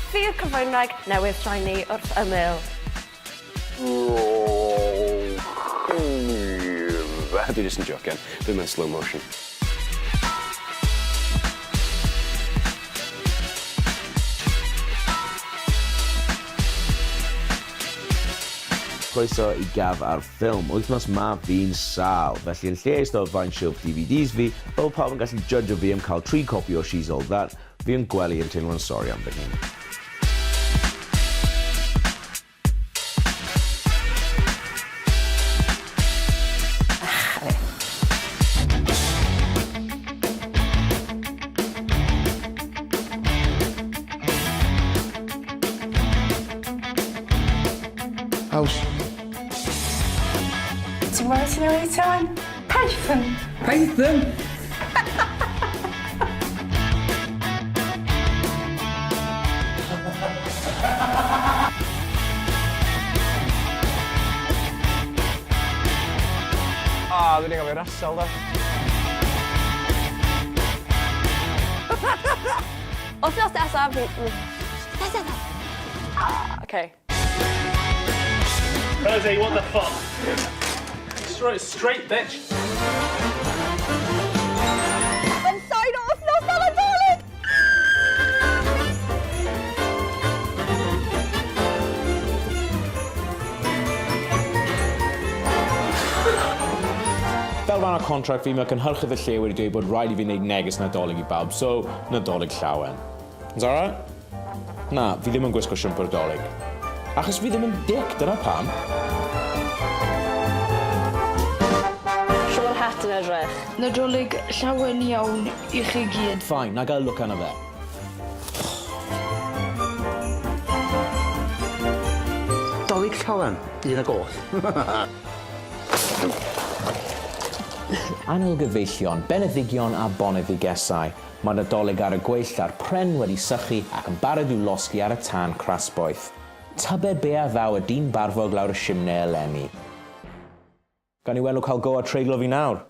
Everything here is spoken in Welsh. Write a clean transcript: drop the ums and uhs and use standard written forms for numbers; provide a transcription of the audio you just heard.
Fi yw'r cyflwynwraig newydd shiny wrth ymyl. Dwi jyst yn jocian. Dwi mewn slow motion. Croeso i Gav ar Ffilm. Wythnos 'ma fi'n sâl, felly yn lle eistedd o flaen silff DVDs fi, fel pawb yn gallu judjo fi am cael tri copi o She's All That, fi yn gwely yn teimlo'n sori am fy hun. Haws. Ti'n gwybod ti'n newid time? Python! Python? Ah, dwi 'di anghofio rasel do. Wythnos nesaf fi... Ah, okay. Jose, what the fuck? Straight, straight, bitch. Mae'n sain o wythnos ar y Dolig! Fel rhan o contract fi, mae cynhyrchydd y lle wedi dweud bod rhaid i fi wneud neges Nadolig i bawb, so Nadolig llawen. Is that right? Na, fi ddim yn gwisgo siwmper Dolig. Achos fi ddim yn dick, dyna pam. Shwt mae'r het yn edrych? Nadolig llawen iawn i chi gyd. Fine, na gael look arno fe. Dolig llawen, un ag oll. Annwyl gyfeillion, beneddigion a boneddigesau, Mae Nadolig ar y gweill a'r pren wedi sychu ac yn barod i'w losgi ar y tân crasboeth. Tybed be a ddaw y dyn barfog lawr y simne eleni? Gawn ni weld nhw cael go ar treiglo fi nawr.